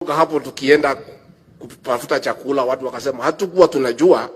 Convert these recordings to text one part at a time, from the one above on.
Hapo tukienda kutafuta chakula, watu wakasema hatukuwa tunajua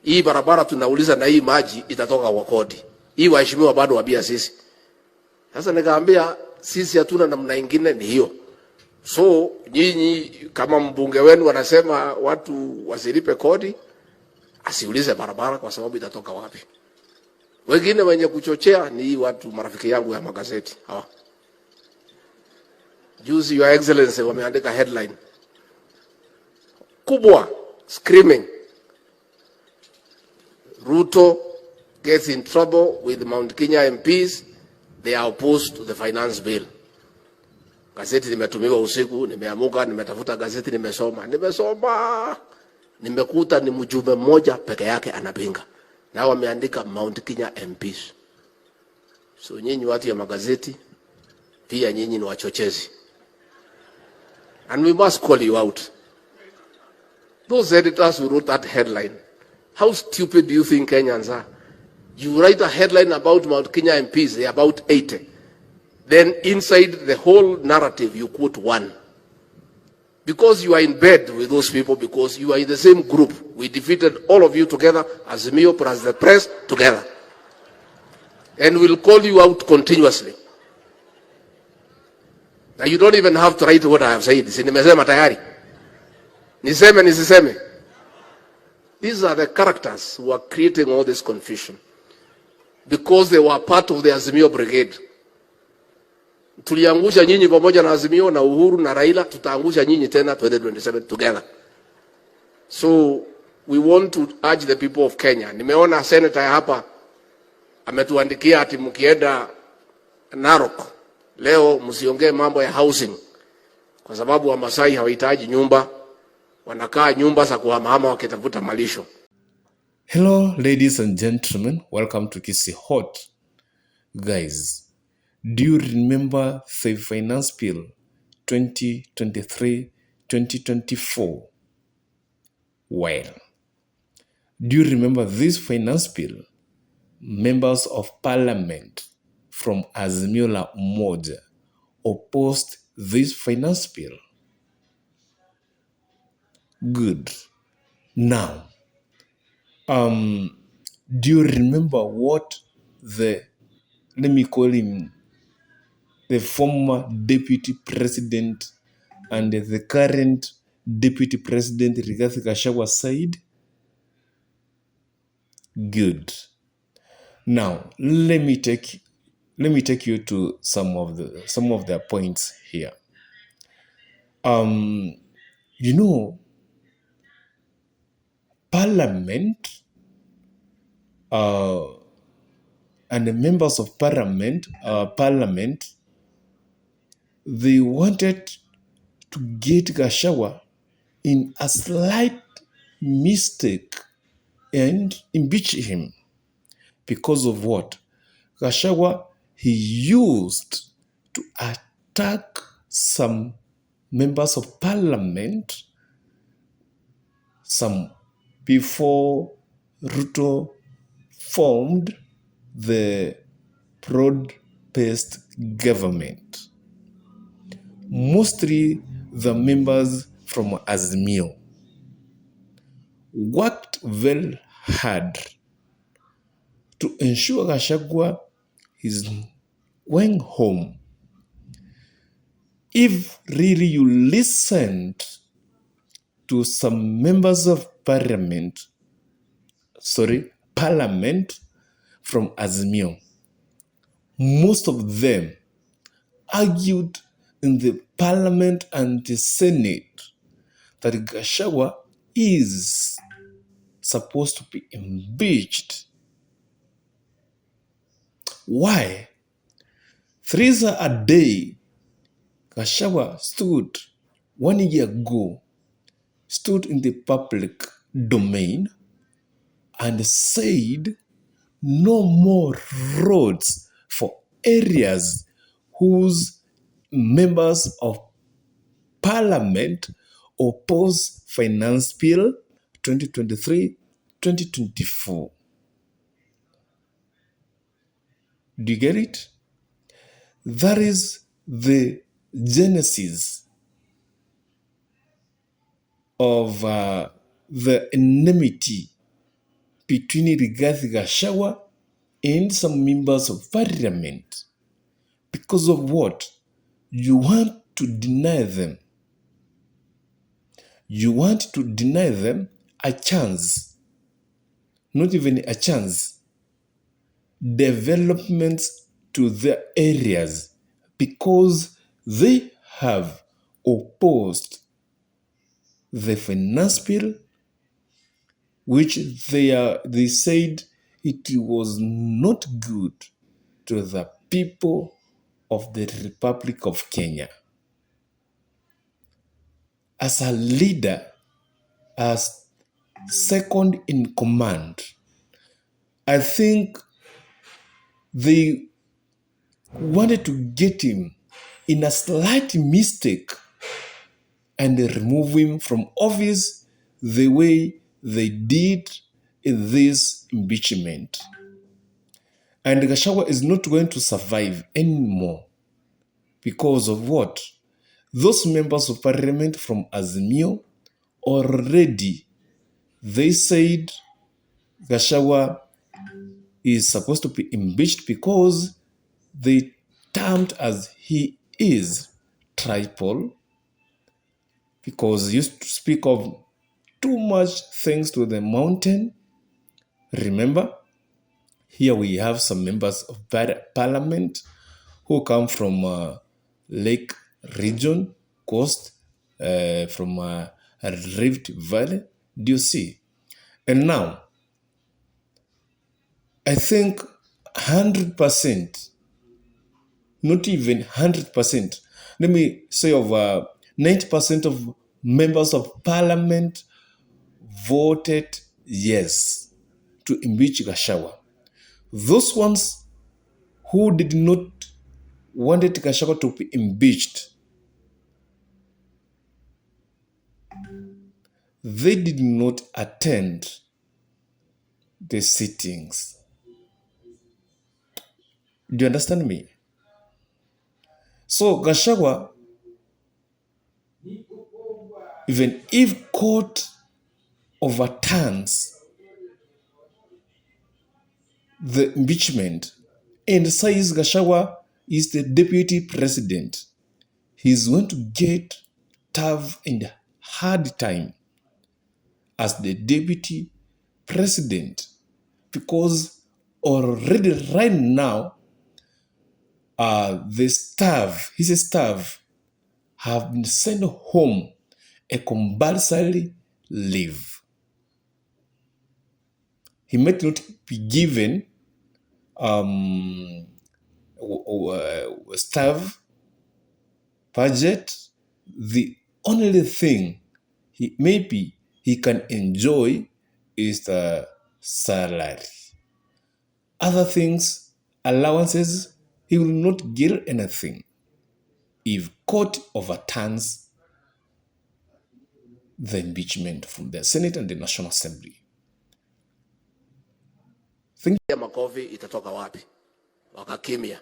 hii barabara tunauliza na hii maji itatoka kwa kodi. Hii waheshimiwa bado wabia sisi. Sasa nikaambia sisi hatuna namna ingine, ni hiyo. So nyinyi kama mbunge wenu wanasema watu wasilipe kodi, asiulize barabara kwa sababu itatoka wapi. Wengine wenye kuchochea ni hii watu marafiki yangu ya magazeti hawa. Juzi Your Excellency wameandika headline kubwa screaming, "Ruto gets in trouble with Mount Kenya MPs, they are opposed to the finance bill." Gazeti limetumiwa usiku, nimeamuka, nimetafuta gazeti, nimesoma, nimesoma, nimekuta ni mjumbe mmoja peke yake anapinga, na wameandika Mount Kenya MPs. So nyinyi watu ya magazeti pia nyinyi ni wachochezi, and we must call you out. Those editors who wrote that headline, how stupid do you think Kenyans are? You write a headline about Mount Kenya MPs, they're about 80. Then inside the whole narrative, you quote one. Because you are in bed with those people, because you are in the same group. We defeated all of you together, Azimio plus the press together. And we'll call you out continuously. Now you don't even have to write what I have said. Si nimesema tayari. Niseme nisiseme? These are the characters who are creating all this confusion. Because they were part of the Azimio brigade. Tuliangusha nyinyi pamoja na Azimio na Uhuru na Raila, tutaangusha nyinyi tena 2027 together. So we want to urge the people of Kenya. Nimeona senator hapa ametuandikia ati mkienda Narok leo msiongee mambo ya housing, kwa sababu Wamasai hawahitaji nyumba, wanakaa nyumba za kuhamahama wakitafuta malisho. Hello, ladies and gentlemen. Welcome to Kisii Hot. Guys, do you remember the Finance Bill 2023 2024? Well, do you remember this finance bill? Members of Parliament from Azimio la Umoja opposed this finance bill. Good. Now, do you remember what the, let me call him, the former deputy president and the current deputy president Rigathi Gachagua said? Good. Now, let me take you to some of the points here. Parliament and the members of parliament, they wanted to get Gachagua in a slight mistake and impeach him because of what? Gachagua, he used to attack some members of parliament some before Ruto formed the broad-based government. Mostly the members from Azimio worked very hard to ensure Gachagua is going home. If really you listened to some members of parliament, sorry, parliament from Azimio, most of them argued in the parliament and the senate that Gachagua is supposed to be impeached. Why? Thrice a day, Gachagua stood one year ago, stood in the public domain and said no more roads for areas whose members of parliament oppose Finance Bill 2023-2024. Do you get it? That is the genesis of the enmity between Rigathi Gachagua and some members of parliament. Because of what? You want to deny them. You want to deny them a chance, not even a chance, developments to their areas because they have opposed the finance bill, which they said it was not good to the people of the Republic of Kenya. As a leader, as second in command, I think they wanted to get him in a slight mistake and remove him from office the way they did in this impeachment. And Gachagua is not going to survive anymore because of what? Those members of parliament from Azimio already, they said Gachagua is supposed to be impeached because they termed as he is tribal, because he used to speak of too much things to the mountain. Remember, here we have some members of parliament who come from Lake region, coast, from Rift Valley. Do you see? And now, I think 100%, not even 100%, let me say over 90% of members of parliament voted yes to impeach Gachagua. Those ones who did not wanted Gachagua to be impeached, they did not attend the sittings. Do you understand me? So Gachagua, even if court overturns the impeachment and says Gachagua is the deputy president, he's going to get tough and hard time as the deputy president, because already right now, the staff, his staff, have been sent home a compulsory leave. He might not be given staff budget. The only thing he maybe he can enjoy is the salary. Other things, allowances, he will not get anything if court overturns the impeachment from the Senate and the National Assembly. Thank ya makofi itatoka wapi? Wakakimya.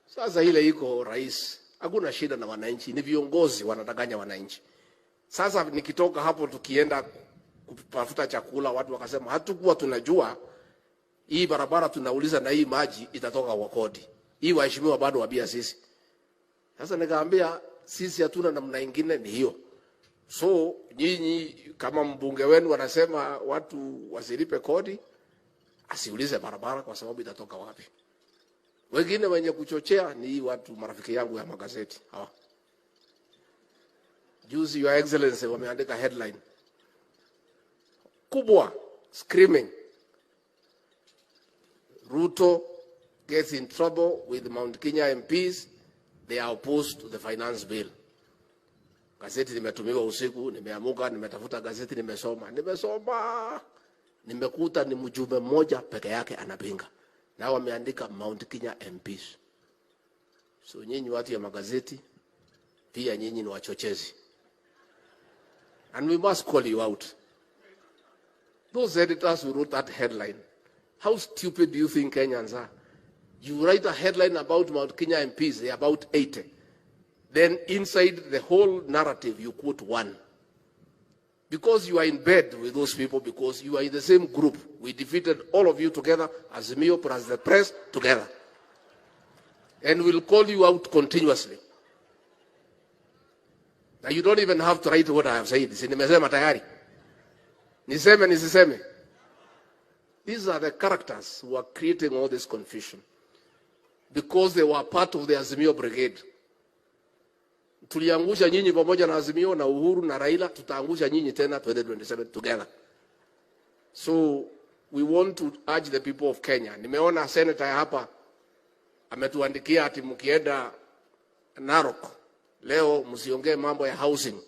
Sasa ile iko rais, hakuna shida na wananchi, ni viongozi wanadanganya wananchi. Sasa nikitoka hapo tukienda kutafuta chakula, watu wakasema hatukuwa tunajua hii barabara tunauliza na hii maji itatoka kwa kodi. Hii waheshimiwa bado wabia sisi. Sasa nikaambia sisi hatuna namna ingine, ni hiyo. So nyinyi kama mbunge wenu wanasema watu wasilipe kodi, asiulize barabara kwa sababu itatoka wapi. Wengine wenye kuchochea ni hii watu marafiki yangu ya magazeti hawa. Juzi Your Excellency wameandika headline kubwa screaming, Ruto gets in trouble with Mount Kenya MPs, they are opposed to the finance bill. Gazeti limetumiwa usiku, nimeamuka, nimetafuta gazeti, nimesoma, nimesoma, nimekuta ni mjumbe mmoja peke yake anapinga, na wameandika Mount Kenya MPs. So nyinyi watu ya magazeti pia nyinyi ni wachochezi, and we must call you out. Those editors who wrote that headline, how stupid do you think Kenyans are? You write a headline about Mount Kenya MPs, they're about 80. Then inside the whole narrative, you quote one. Because you are in bed with those people, because you are in the same group. We defeated all of you together, Azimio plus the press together. And we'll call you out continuously. Now you don't even have to write what I have said. Si nimesema tayari. Niseme nisiseme? These are the characters who are creating all this confusion because they were part of the Azimio brigade. Tuliangusha nyinyi pamoja na Azimio na Uhuru na Raila, tutaangusha nyinyi tena 2027 together. So we want to urge the people of Kenya. Nimeona senator hapa ametuandikia ati mkienda Narok leo msiongee mambo ya housing.